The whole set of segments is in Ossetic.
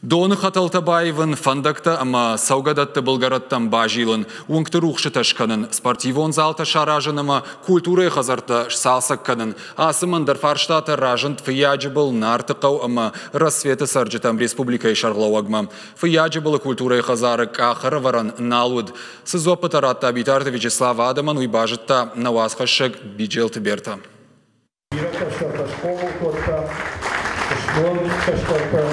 Доны хӕтӕлтӕ баивын, фӕндӕгтӕ ӕмӕ цӕугӕдӕтты былгӕрӕттӕм базилын, уынгты рухсытӕ скӕнын, спортивон залтӕ саразын ӕмӕ культурӕйы хӕдзӕрттӕ сцалцӕг кӕнын. Ацы ӕндӕр фарстатӕ разынд Фыййаджыбыл, Нартыхъӕу ӕмӕ Рассветы цӕрджытӕм республикӕйы сӕргълӕууӕгмӕ. Фыййаджыбылы культурӕйы хӕдзары къахӕрӕвӕрӕн нал уыд. Цы дзуӕппытӕ радта Битарты Вячеслав адӕмӕн, уый базыдта нӕ уацхӕссӕг Биджелты Бертӕ. Бирӕ кӕстӕртӕ схъомыл кодта, сконд кӕстӕртӕ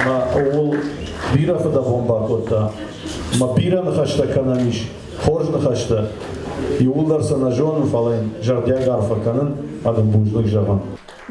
ма ууыл бирӕ фыдӕбон бакодта. Ма бирӕ ныхӕстӕ кӕнӕн ис, хорз ныхӕстӕ. Иууылдӕр сӕ нӕ зонын, фӕлӕ йын зӕрдиаг арфӕ кӕнын, адӕм бузныг зӕгъын.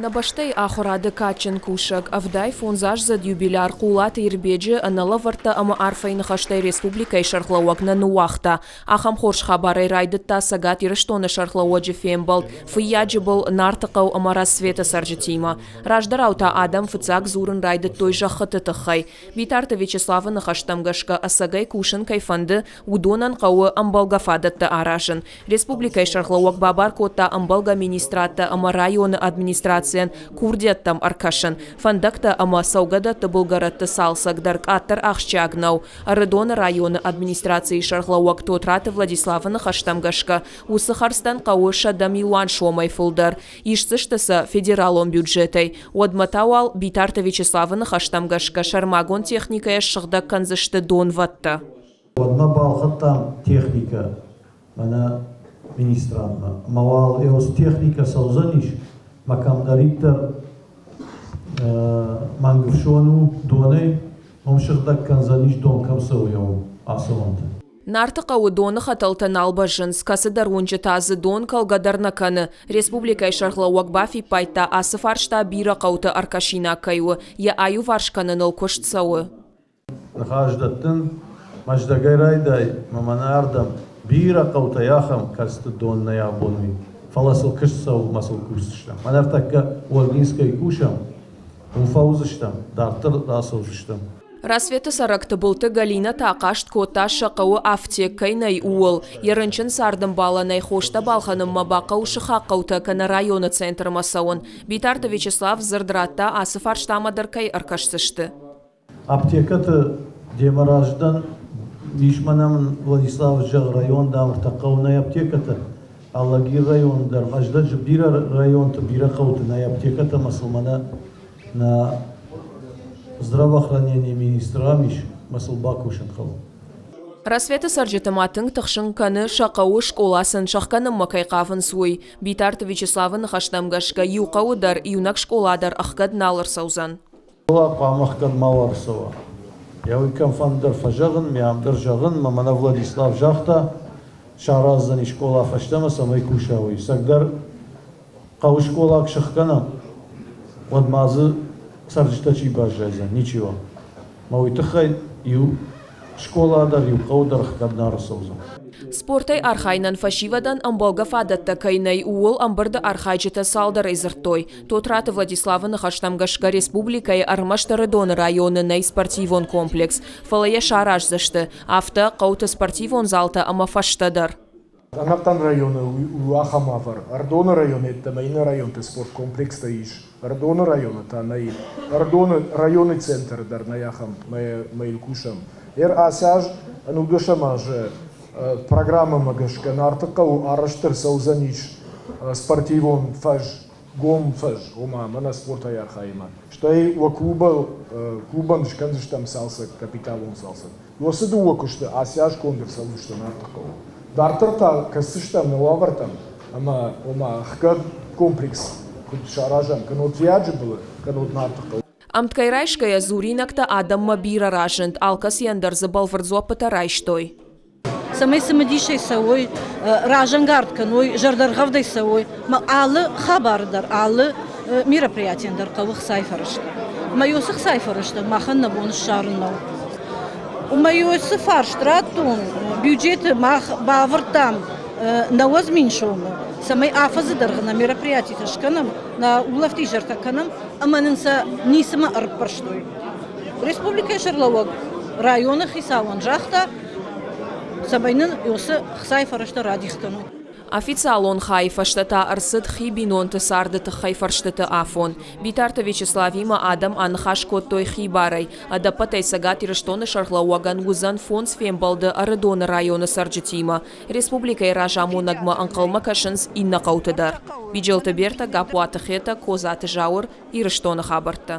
Нӕ бӕстӕйы ахуырады кадджын кусӕг, 75-аздзыд юбиляр Хъулаты Ирбеджы ӕнӕлӕвӕрттӕ ӕмӕ арфӕйы ныхӕстӕй республикӕйы сӕргълӕууӕг нӕ ныууагъта. Ахӕм хорз хабарӕй райдыдта Цӕгат Ирыстоны сӕргълӕууӕджы фембӕлд Фыййаджыбыл, Нартыхъӕу ӕмӕ Рассветы цӕрджытимӕ. Раздӕрау та адӕм фыццаг дзурын райдыдтой зӕххыты тыххӕй. Битарты Вячеславы ныхӕстӕм гӕсгӕ, ӕцӕгӕй кусын кӕй фӕнды, уыдонӕн хъӕуы ӕмбӕлгӕ фадӕттӕ аразын. Республикӕйы сӕргълӕууӕг бабар кодта ӕмбӕлгӕ министрадтӕ ӕмӕ районы администрацийӕн курдиӕттӕм ӕркӕсын. Фӕндӕгтӕ ӕмӕ цӕугӕдӕтты былгӕрӕтты цалцӕг дӕр къаддӕр ахсджиаг нӕу. Ӕрыдоны районы администрацийы сӕргълӕууӕг Тотраты Владиславы ныхӕстӕм гӕсгӕ, уыцы хӕрдзтӕн хъӕуы 100 милуан сомӕй фылдӕр. Исдзысты сӕ федералон бюджетӕй. Уӕдмӕ та уал, Битарты Вячеславы ныхӕстӕм гӕсгӕ, сӕрмагонд техникӕйӕ ссыгъдӕг кӕндзысты донвӕдтӕ. Уӕдмӕ балхӕдтам техникӕ мӕнӕ министрадмӕ. Ӕмӕ уал ӕз техникӕ цӕудзӕнис, мӕ кӕмдӕриддӕр мӕнгфсон у донӕй, уым сыгъдӕг кӕндзӕнис дон кӕм цӕуы, уым ацӕуӕнты. Нарты хъӕуы доны хӕтӕлтӕ нал бӕззынц, кӕцыдӕр уынджы та дзы дон кӕлгӕ дӕр нӕ кӕны. Республикӕйы сӕргълӕууӕг бафиппайдта, ацы фарста бирӕ хъӕуты ӕркӕсинаг кӕй у, йӕ аиуварс кӕныныл куыст цӕуы. Ныхас дӕттын, Мӕздӕгӕй райдай мӕ мӕнӕ ардӕм бирӕ хъӕутӕй ахӕм, кӕцыты дон нӕй абон уый, фӕлӕ сыл куыст цӕуы мӕ сыл кусдзыстӕм. Мӕнӕ ӕртӕккӕ Олгинскӕйы кусӕм, уым фӕуыдзыстӕм, дарддӕр рацӕудзыстӕм. Рассветы цӕрӕг Тыбылты Галинӕ та хъаст кодта, сӕ хъӕуы афтек кӕй нӕй, ууыл. Йӕ рынчын цардӕмбалӕн ӕй хостӕ балхӕнынмӕ бахъӕуы сыхаг хъӕутӕ кӕнӕ районы центрмӕ цӕуын. Битарты Вячеслав дзырд радта, ацы фарстамӕ дӕр кӕй ӕркӕсдзысты. Аптекӕты демӕ раздӕн ис мӕнӕн Владислав зӕгъ район дам ӕртӕ хъӕуы нӕй аптекӕтӕ. Алагир район дӕр, Мӕздӕджы бирӕ районты, бирӕ хъӕуты нӕй аптекӕтӕ ӕмӕ сыл мӕнӕ нӕ здравоохранение министр ам ис, мӕ сыл бакусын хъӕуы. Рассветы цӕрджыты ма тынг тыхсын кӕны, сӕ хъӕуы скъола сын сӕхгӕнынмӕ кӕй хъавынц, уый. Битарты Вячеславы ныхӕстӕм гӕсгӕ, иу хъӕуы дӕр иунӕг скъола дӕр ӕхгӕд нал ӕрцӕудзӕн. Хъуамӕ ӕхгӕд ма ӕрцӕуа. Йӕ уый кӕмфӕнды фӕзӕгъын, ме ам дӕр зӕгъын, мӕ мӕнӕ Владислав загъта, сараздзӕни скъола фӕстӕмӕ, цӕмӕй куса уый. Цӕгдӕр хъӕуы скъола куы сӕхгӕнӕм, уӕд ма дзы цӕрджытӕ чи баззайдзӕн? Ничиуал. Мӕ уый тыххӕй иу скъола дӕр, иу хъӕу дӕр ӕхгӕд нӕ ӕрцӕудзӕн. Спортӕй архайынӕн фӕсивӕдӕн ӕмбӕлгӕ фадӕттӕ кӕй нӕй, ууыл ӕмбырды архайджытӕ цалдӕрӕй дзырдтой. Тотраты Владиславы ныхӕстӕм гӕсгӕ республикӕйы ӕрмӕст Ӕрыдоны районы нӕй спортивон комплекс, фӕлӕ йӕ сараздзысты. Афтӕ, хъӕуты спортивон залтӕ ӕмӕ фӕзтӕ дӕр. Ӕнӕхъӕн районы у ахӕм уавӕр. Ӕрыдоны районы йеддӕмӕ иннӕ районты спорткомплекстӕ ис. Ӕрыдоны районы та нӕй. Ӕрыдоны районы центры дӕр нӕй ахӕм, мӕ йыл кусӕм. Ер ацы аз ӕнудӕсӕм азы программӕмӕ гӕсгӕ Нартыхъӕуы арӕзт ӕрцӕудзӕнис спортивон фӕз, гом фӕз, ома мӕнӕ спортӕй архайынмӕ. Стӕй уӕ клубӕн скӕндзыстӕм цалцӕг, капиталон цалцӕг. Уыцы дыууӕ куысты ацы аз конд ӕрцӕудзысты Нартыхъӕуы. Дарддӕр та кӕсдзыстӕм нӕ уавӕртӕм ӕмӕ, ома, ӕхгӕд комплекс куыд саразӕм, кӕннод Фиаджы былы, кӕннод Нартыхъӕуы. Ӕмткӕй райсгӕйӕ дзуринӕгтӕ адӕммӕ бирӕ разынд, алкӕцыйӕн дӕр дзы бӕлвырд дзуӕппытӕ райстой. Цӕмӕй цымыдисӕй цӕуой, разӕнгард кӕной, зӕрдӕргъӕвдӕй цӕуой. Мӕ алы хабары дӕр, алы мероприятийӕн дӕр хъӕуы хцайы фӕрӕзтӕ. Мӕ уыцы хцайы фӕрӕзтӕ махӕн нӕ бон ссарын нӕу. Уымӕ уыцы фарст радтон, бюджеты мах бавӕрдтам 90 000 сомы, цӕмӕй афӕдзы дӕргъы нӕ мероприятитӕ скӕнӕм, нӕ улӕфтизӕртӕ кӕнӕм ӕмӕ нын сӕ ницымӕ ӕрыппӕрстой. Республикӕйы сӕргълӕууӕг районы хицауӕн загъта, цӕмӕй нын уыцы хцайы фӕрӕзтӕ радих кӕной. Официалон хайы фӕстӕ та ӕрцыд хи бинонты царды тыххӕй фӕрстыты афон. Битарты Вячеславимӕ адӕм аныхас кодтой хибарӕй. Ӕдӕппӕтӕй Цӕгат Ирыстоны сӕргълӕууӕгӕн уыдзӕн фондз фембӕлды Ӕрыдоны районы цӕрджытимӕ. Республикӕйы разамонӕгмӕ ӕнхъӕлмӕ кӕсынц иннӕ хъӕуты дӕр. Биджелты Бертӕ, Гаппуаты Хетӕг, Козаты Зауыр, Ирыстоны хабӕрттӕ.